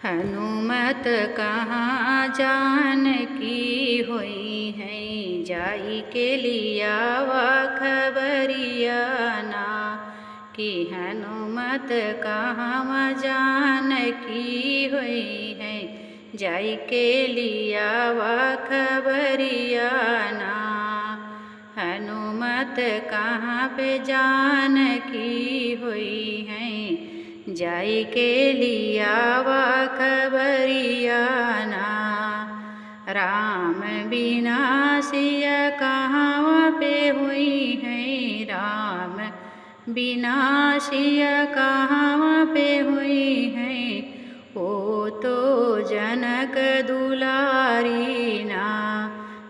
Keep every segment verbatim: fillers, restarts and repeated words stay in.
हनुमत कहाँ जानकी होइहैं, जाइके लियावा खबरिया ना। कि हनुमत कहाँ जानकी होइहैं, जाइके लियावा खबरिया ना। हनुमत कहाँ पे जानकी होइहैं, जाइके लियावा खबरिया ना। राम बिना सिया कहाँ पे होइहैं, राम बिना सिया कहाँ पे होइहैं, ओ तो जनक दुलारी ना।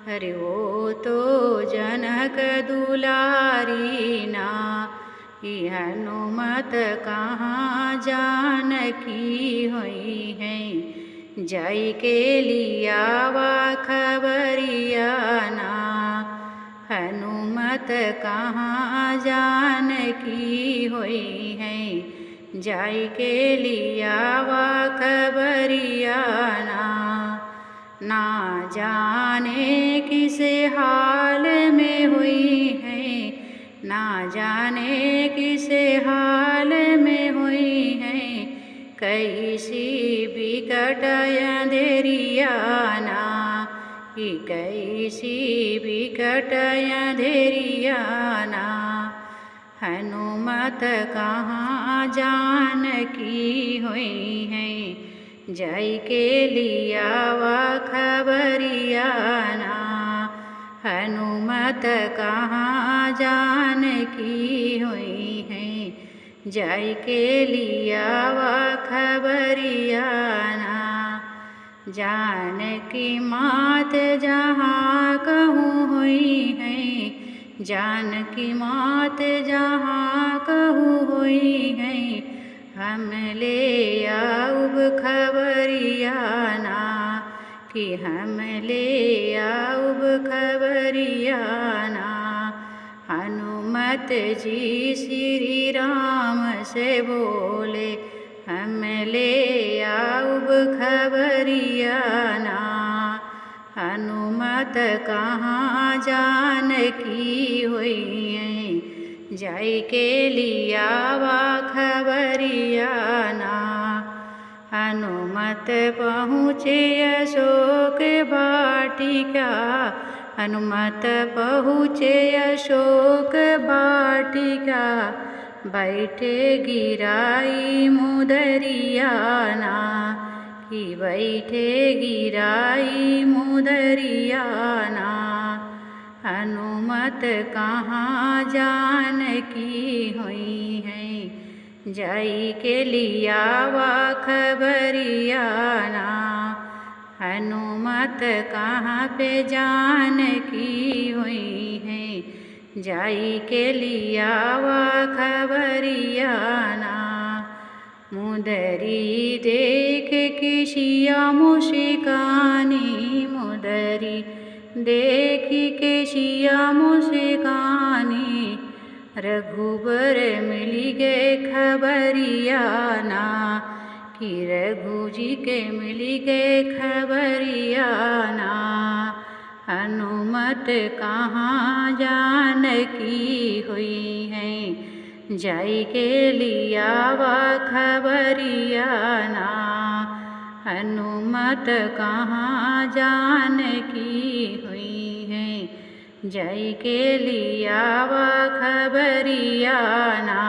अरे ओ तो जनक दुलारी ना। कि हनुमत कहाँ जानकी होइहैं, जाइके लियावा खबरिया ना। हनुमत कहाँ जानकी होइहैं, जाइके लियावा खबरिया ना। ना जाने किस हाल में होइहैं, ना जाने किस हाल में होइहैं, कैसी बिकट अंधेरिया ना। कि कैसी बिकट अंधेरिया ना। हनुमत कहाँ जानकी होइहैं, जाइके लियावा खबरिया ना। हनुमत कहाँ जानकी होइहैं, जाइके लियावा खबरिया ना। जानकी मात जहाँ कहूँ होइहैं, जानकी मात जहाँ कहूँ होइहैं, हम ले आउब खबरिया ना। कि हम ले आउब खबरिया ना। हनुमत जी श्री राम से बोले, हम ले आउब खबरिया ना। हनुमत कहाँ जानकी होइहैं, जाइके लियावा खबरिया ना। हनुमत पहुँचे अशोक वाटिका, हनुमत पहुँचे अशोक वाटिका, बैठे गिराई मुदरिया ना। कि बैठे गिराई मुदरिया ना। हनुमत कहाँ जानकी होइहैं, जाइके लियावा खबरिया ना। हनुमत कहाँ पे जानकी होइहैं, जाइके लियावा खबरिया ना। मुदरी देख के सिया मुस्कानी, मुदरी देख के सिया मुस्कानी, रघुबर मिलि गए खबरिया ना। कि रघु जी के मिलि गए खबरिया ना। हनुमत कहाँ जानकी होइहैं, जाइके लियावा खबरिया ना। हनुमत कहाँ जानकी होइहैं, जाइके लियावा खबरिया ना।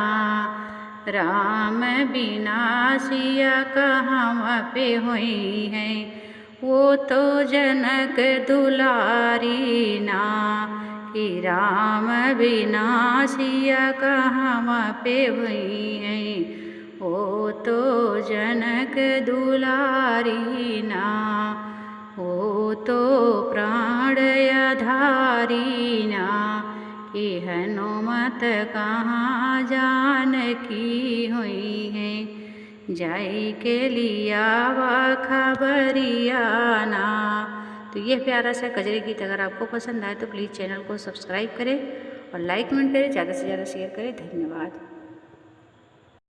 राम बिना सिया कहवाँ पे होइहैं, वो तो जनक दुलारी ना। कि राम बिना सिया कहवाँ पे होइहैं, वो तो जनक दुलारी ना। वो तो प्राण आधारी ना। कि हनुमत कहाँ जानकी होइहैं, जाइके लियावा खबरिया ना। तो यह प्यारा सा कजरी गीत अगर आपको पसंद आए तो please channel को subscribe करें और like comment करें, ज़्यादा से ज़्यादा share करें। धन्यवाद।